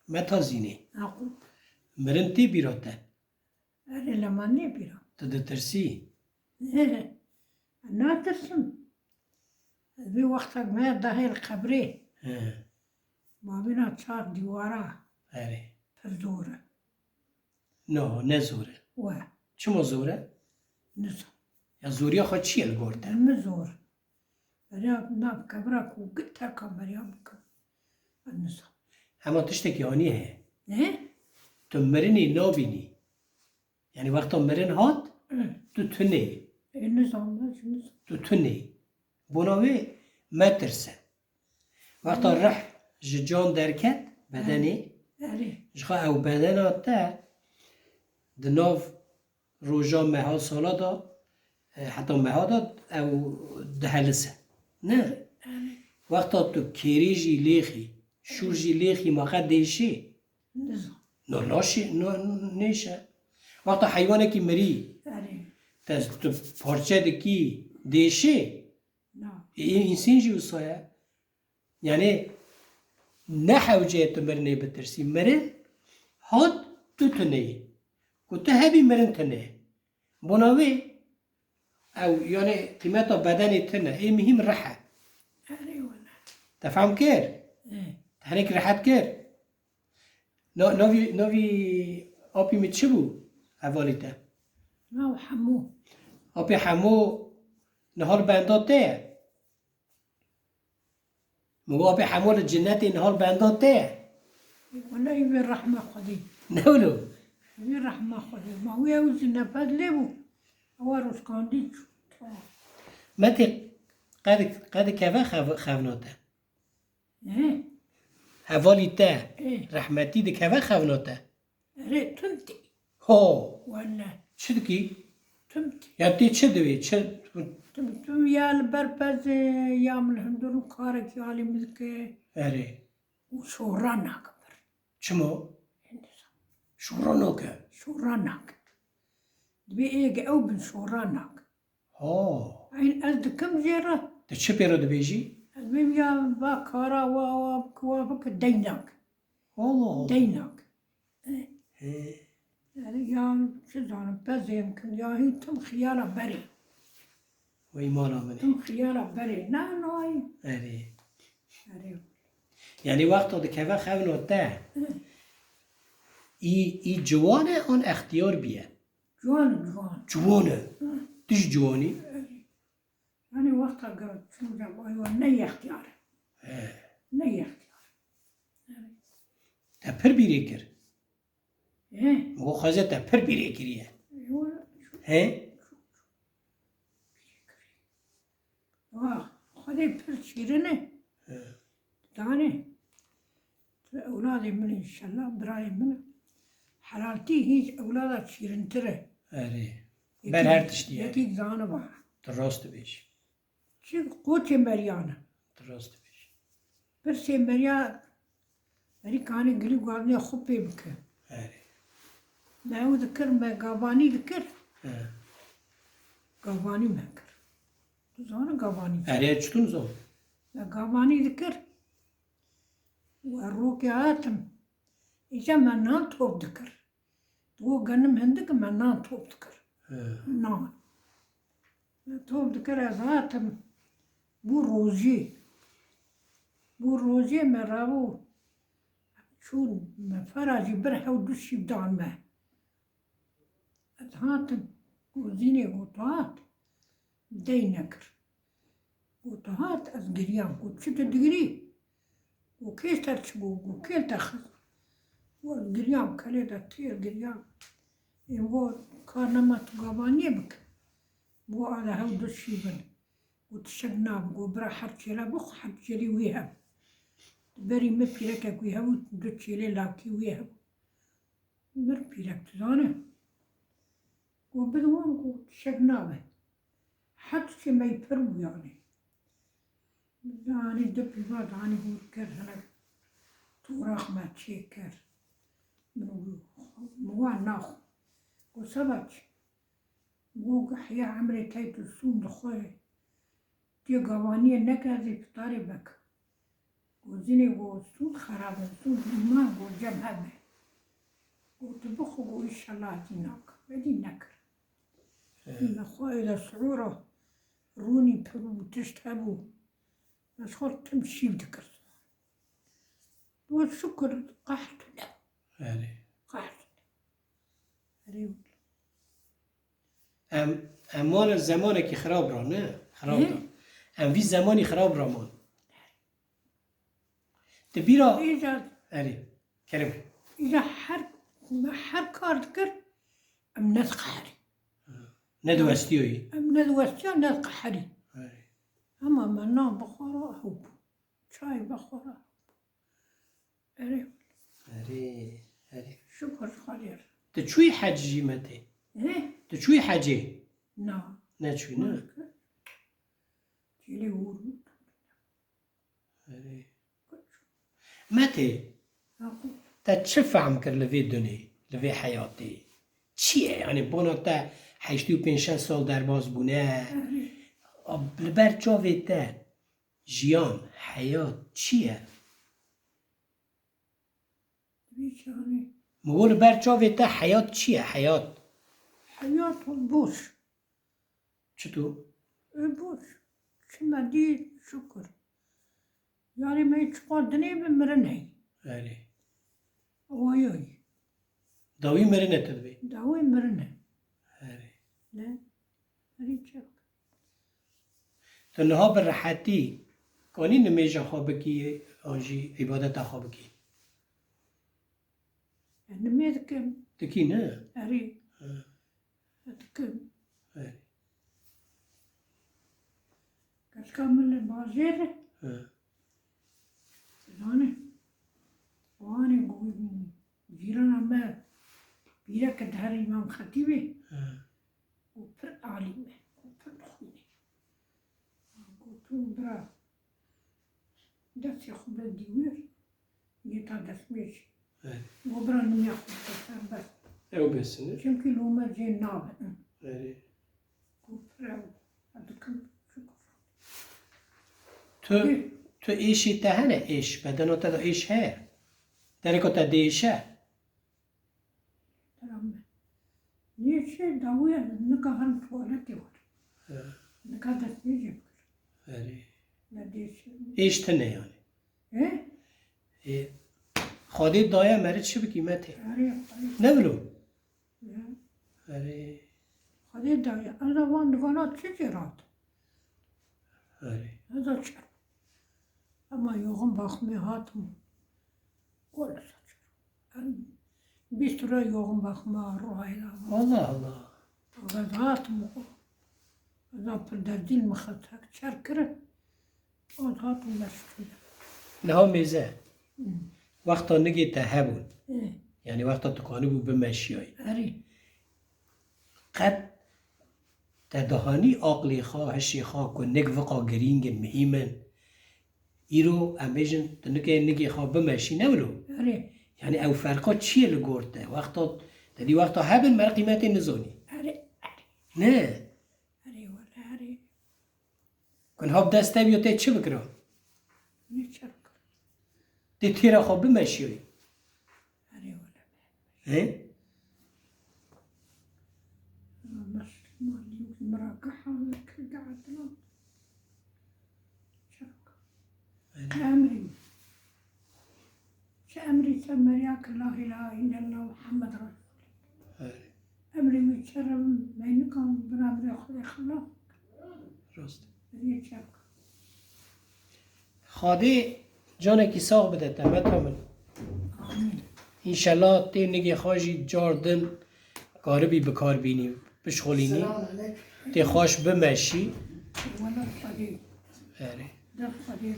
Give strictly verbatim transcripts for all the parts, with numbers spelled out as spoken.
Metazînê. Aqu. Mirin tê bîra te? Erê, lema nê bîra. Tu ditirsî? Natirsim. Ez vê wextek me dahê li qebrê. He. Babîna çar dîwara. Erê. Pir zor e. No, ne zor e. We. Çima zor e? Nizam. Ya zoriya xwe çi ye li gor te? Min zor. Beriya nav kevira ku git terka beriya bikim. Ez nizam. Hema tiştekî anî heye. Ne? Tu mirinê nabînî. Yani wexta mirin hat, Hı. tu tuneyî. E, nizam, ez nizam. Tu tuneyî. Bona wê metirse. Wexta rih ji can derket, bedenê, Erê. ji xwe ew bedena te di nav roja meha sala de, e, heta meha de ew dihelise. Ne? Erê. Wexta tu kêrî jî lêxî, şûr jî lêxî, ma qe dêşê? Nizam. No, naşê, no, nêşe. Wexta heywanekî mirî, Erê. te tu parçe dikî, dêşê? Na. Ê, însîn jî wisa ye. Yani ne hewce ye tu mirinê bitirsî. Mirin hat, tu tuneyî. Ku tu hebî, mirin tune. Bona wê ew, yani qîmeta bedenê tune. Ê mihîm rih e. Erê wele. Te fehm kir? Ê. Te hinek rehet kir? Na-, navî, navî apî min çi bû hevalî te? Nav Hemû. Apê Hemû niha li benda te ye? Min got, apê Hemû li cinnetê niha li benda te ye? Wele, wî rehma Xwedê. Ne wilo? Wî rehma Xwedê. Ma wî ew jî nefes lê bû. Ewa rûskandî çû. Metê qe di-, qe dikeve xev-, xevna te? He. Hevalî te, He. rehmetî dikeve xevna te? Erê, tim tê. Ho. Wele. Çi dikî? Tim tê. Ya tê çi divê? Çi? Tim, tim ya li ber pez, e, ya min li hundir û karekî alî min dike. Erê. Û şora nake bir. Çima? Şora nake. Şora nake. Dibê êge ew bin şora nake. Ha. Eyn ez dikim jê re. Tu çi pê re dibêjî? Ez bêm ya va kara wa, wa, wa bike deynak. Allah Allah. Deynak. He. Yani ya çi zanim pezê bikim ya hî tim xiyala berê. Wey mala min. Tim xiyala berê. Na, na. Erê. Erê. Yani wexta dikeve xewna te. Hı. Î, î ciwan e an extiyar biye? Ciwan, ciwan. Ciwan e. Hı. Tu jî ciwanî? Yani wexta ge-, çûm cem aywa ne yextiyar. He. Ne yextiyar. Yani. Te pir bîrê kir. He. Bo xweze te pir bîrê kiriye. Yo. He? Wah, Xwedê pir şîrin e. He. Dane. Tu ewladê min î, înşellah, birayê min e. Helaltî hîç ewlada şîrintir e. Erê. Yekî, Ber her tiştî ye. Yekî zaniba. Tu rast dibêjî. Çi qoçê meriyan e. Tu rast dibêjî. Pirsê meriya Erî kanî gilî guazine xwe pê bike. Erê. Me ew dikir, me gavanî dikir. He. Gavanî me kir. Tu zane gavanî çi? Erê, çitur zan? Me gavanî dikir. We rokê hatim. Îca me nan top dikir. Digo genim hindik me nan top dikir. He. Nan. Me top dikir ez hatim. Bû rojê. Bû rojê me rabû. Çûn me fera jî bir hew du şîv dan me. Ez hatim. Gozînê got hat. Dey nekir. Got hat, ez giriyam. Got çi tu digirî? Got kê ser çi bû? Got kê li te xist? Got ez giriyam, kelê de têr giriyam. Ê got kar nema tu gavaniyê bike. Got a de hew du şîv in. Got tiştek nabe. Got bira her çêle bixwe, her çêlê wî hev. Berî min pîrekek wî hebû, du çêlê lakî wî hebû. Mir pîrek dizane. Got bide wan, got tiştek nabe. Her tiştê me yî pir bû yanî. Danî du pîva danî hûr kir, hinek toraq me çêkir. Min got, min wan naxwe. Got seba çi? Got gihiya emrê tey tu sûn dixwe. Tu yê gavaniyê neke, ez ê fitarê vekim. Gozinê go stûn xerab e, stûn dûma go cem hebe. Go tu bixwe go înşallah hezî naka. Hezî nekir. He. Lexwe êle siûra rûnî pir û tişt hebû. Ez xwe tim şîv dikir. Go şukur qehr tune. Erê. Qehr tune. Erê wele. Em, em wan zemanekî xirab ra, ne? Xirab Hı? ra. Em vî zemanî xirab ra man. Di bîra Îca, Erê. Kerem. Îca her, her kar dikir, em nediqeherî. Ne diwestiyoyî. Em nediwestiya, nediqeherî. Erê. Ama me nan bixwara ew bû. Çay bixwara ew bû. Erê. Erê, erê. Şukur Xwedê. Tu çûyî hec jî Metê? He? Tu çûyî hecê? Na. Neçûyî, ne? Çêlê hûr bû. Erê. Metê, Ha, xwe. Te çi fehm kir li vê dunê, li vê heyatê? Çi ye? Yanî bona te heştê û pênc şeş sal derbas bûne. Erê. Li ber çavê te jiyan, heyat çi ye? Vî çanî. Min got li ber çavê te heyat çi ye? Heyat. Heyat boş. Çito? E, boş. Çi me dî, şukur. Yarê me çiqa dinê bi mirin hey. Erê. Awayayî. Dawî mirin e tu dibê? Dawî mirin e. Erê. Ne? Erê çi? Tu niha bi rehetî kanî nimêja xwe bikî an jî îbadeta xwe bikî? Nimê dikim. Dikî ne? Erê. Ha. Dikim. Erê. Keşka min li bajêr e. Ha. Zanî. Wanê ku cîrana me pîreke dihere Îmam Xetîbê. Ha. Û pir alîm e. Û pir dixwîne. Gotin bira. Destê xwe bide dîwêr, yê ta destmêj. Evet. Go bira nimê xwe bide serbest. Ew besin e. Çimkî lome jê nabe. Evet. Go pir ew, ez dikim, şukur. Tu, Ê. tu êşê te hene êş, bedena te de êş heye. Dereka te diêşe. Selam. Nêçe dawî nika herin tuwaletê war. He. Nika destmêjê bikir. Erê. Ne dêşe. Êş tine yani. He? Ê, Xwedê daye meriv çi bikî Metê? Erê, erê. Ne bilo? Ya. Erê. Xwedê daye. Ez de van divana çi jê rat? Erê. Ez de çi? Ama yoxin baxmê hatim. Wele saçma. Em bîst lira yoxin baxma ruhayla. Allah Allah. Ez hatim. Ez pir derdîl min xetek çer kirin. Ez hatim meşgûl. Niha mêze. Hı. Wexta nigê te hebûn. Hı. Yani wexta tu kanibû bimeşiyayî. Erê. Qet te dihanî aqlê xwe, hişê xwe ku nik viqa girîng in, muhîm in. Îro em bêjin, tu nikê nigê xwe bimeşî, ne wilo? Erê. Yani ew ferqa çi ye li gor te? Wexta, te dî wexta hebin, me qîmetê nizanî. Erê, erê. Ne? Erê, wele, erê. Ku niha bi dest te biyo tê çi bikira? Nê çi bikira? Tê têra xwe bimeşiyayî. Erê wele. He? Meşk malî mirageha kir geha dilan. Çi bikira? Erê. Emrî. Çi emrî te meriya ki la ilahe illallah Muhammed Resul. Erê. Emrê wî çi re meynikan bin emrê Xwedê xilas. Rast. Riyê çek. Xwedê canekî sax bide te, Meta min. Amîn. Înşellah tê nigê xwe jî car din karibî bikar bînî, bişxulînî. Selam eleyk. Tê xweş bimeşî. Wele Xwedê. Erê. Dest Xwedê.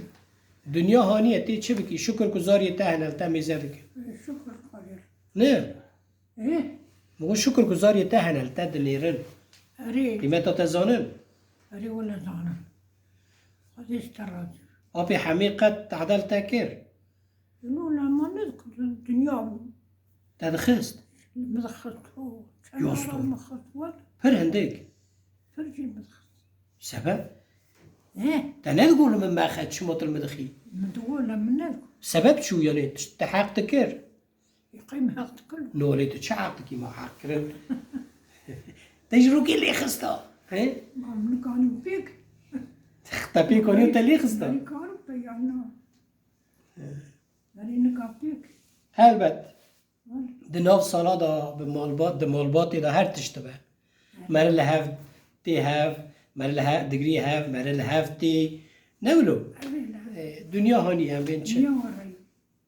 Dinya haniye, tê çi bikî? Şukur ku zariyê te hene li te mêze dike. Şukur Xwedê. Ne? Ê? Min got şukur ku zariyê te hene li te dinêrin. Erê. Qîmeta te zanin? Erê wele zanin. Xwedê ji te razî. Apê Hemî qet tehde li te kir? Ino lema ne dikirin, dinya bû. Te dixist? Min dixist, o. Yosto. Çend min xist, wele. Pir hindik. Pir jî min dixist. Sebeb? Ne? Te ne digot li min mexe, çima tu li min dixî? Min digot li min ne. Sebeb çi bû, yanî tu, tu heq dikir? Qey min heq dikir. No, lê tu çi heq dikî ma heq kirin? Te ji rokê lê xista. He? Ma min nikanî pêk. Te pêk anî te lê xista. Min nikanî pêk ya na. Yanî nika pêk. Helbet. Di nav sala de bi malbat, di malbatê de her tişt dibe. Meriv li hev tê hev, meriv li hev digrî hev, meriv li hev tê. Ne wilo? Ev ê li hev. E, dinya hanî em bên çi? Niya warayî.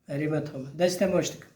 Erê me tamam. Dest te baş dikim.